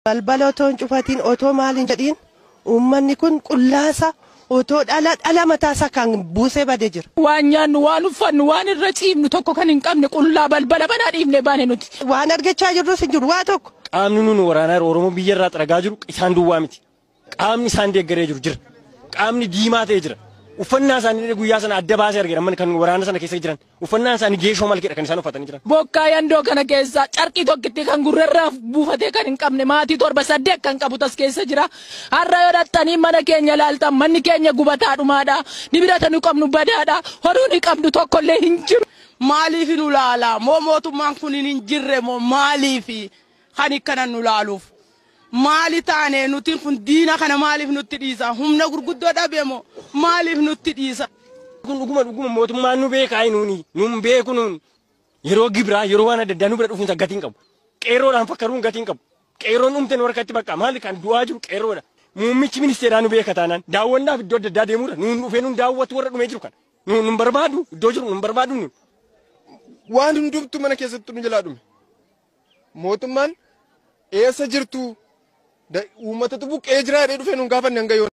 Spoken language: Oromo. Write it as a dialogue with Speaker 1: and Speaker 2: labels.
Speaker 1: Balbala otoo hin cufatiin, otoo maal hin jedhiin, uummanni kun qullaasa otoo dhala dhala mataasaa kan buusee badee jira.
Speaker 2: Waan nyaannu, waan uffannu, waan irra ciifnu tokko kan hin qabne, qullaa balbala banaa dhiifne baane nuti.
Speaker 1: Waan argachaa jirrus hin jiru waa tokko.
Speaker 3: Qaamni nuun waraanaa jiru, Oromoo biyya irraa xaragaa jiru isaan duwwaa miti. Qaamni isaan deeggaree jiru jira. Qaamni diimaa ta'e jira. Uffannaa isaanii guyyaa sana adda baasee argeera mana kan waraana sana keessa jiran. Uffannaan isaanii geeshoo malkeedha kan isaan uffatanii jiran.
Speaker 2: Bokkaa yandoo kana keessa carqii tokkitti kan gurrarraa buufatee kan hin qabne maatii 7 8 kan qabu tas keessa jira. Har'a yoo dhattanii mana keenya ilaaltan, manni keenya gubataa dhumaadha. Nibirata nu qabnu badaadha. Horuu ni qabnu tokkollee hin jiru.
Speaker 4: Maaliif nu laala? Moo mootummaan kun hin jirre moo maaliif kan akkana nu laaluuf? Maali taane nuti kun? Diina kana maaliif nutti dhiisa? Humna gurguddoo dhabe moo maaliif nutti dhiisa?
Speaker 3: Kun dhuguma dhuguma mootummaan nu beekaa, nuuni nun beeku. Nuun yeroo gibiraa, yeroo waan adda addaa nu bira dhufuun gatiin qabu. Qeerroodhaan fakkaruun gatiin qabu. Qeerroon dhumte nu harkatti bakka maali kan du'aa jiru qeerroodha. Muummichi ministeeraa nu beeka taanaan daawwannaaf iddoo adda addaa deemuudha. Nuun dhufee nuun daawwatu warra dhumee jiru kana. Nuun nun barbaadu, iddoo jiru nun barbaadu nuun.
Speaker 5: Waan hundumtu mana keessatti nu jalaa dhume. Mootummaan eessa jirtu, uummatatu buqqee jira jedhee dhufee nun gaafanne hanga yoona.